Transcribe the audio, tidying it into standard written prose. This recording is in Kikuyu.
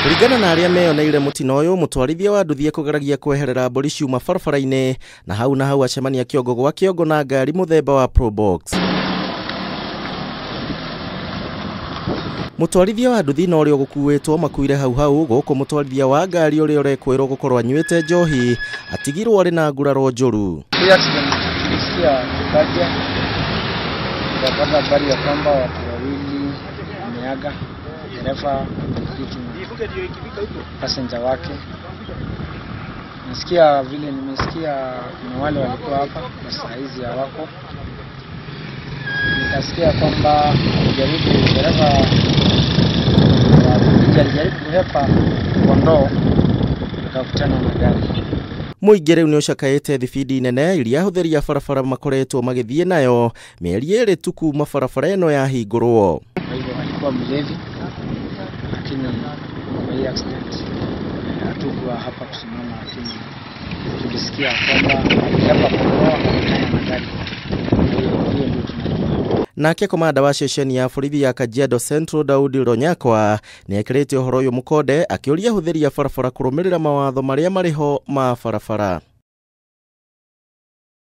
Kũringana na arĩa meyoneire mũtino ũyũ, mũtwarithia wa nduthi ekũgeragia kweherera mbũri ciuma barabara-inĩ na hau acemania kĩongo gwa kĩongo na ngari mũthemba wa Probox. Mũtwarithia wa nduthi na ũrĩa ũgũkuĩtwo makuire hau hau, gũkũ mũtwarithia wa ngari ũrĩa ũrekwĩrwo gũkorwo anyuĩte njohi atigirwo arĩ na nguraro njũru. Hii accident tulisikia tukaja tukapata habari ya kwamba watu wawili wameaga, dereva pikipiki na passenger wake. Nasikia vile nimesikia kuna wale walikuwa hapa kwa saa hizi hawako. Nikasikia kwamba alijaribu, dereva wa pikipiki alijaribu kuhepa kondoo akakutana na gari. Mũingĩ rĩu nĩ ũcakaĩte thibindi nene iria ahũthĩri a barabara makoretwo magĩthiĩ nayo mĩeri ĩrĩ tu kuma barabara ĩno yahingũrwo. Kwa hivyo alikuwa mlevi, lakini kwa hii accident hatukuwa hapa kusimama, lakini tulisikia kwamba alihepa kondoo akakutana na gari. Kwa hiyo ndio tunajua. Nake komanda wa ceceni ya borithi ya Kajiado Central Daudi Ronyakwa nĩ ekĩrĩte ũhoro ũyũ mũkonde akĩũria ahũthĩri a barabara kũrũmĩrĩra mawatho marĩa marĩ ho ma barabara.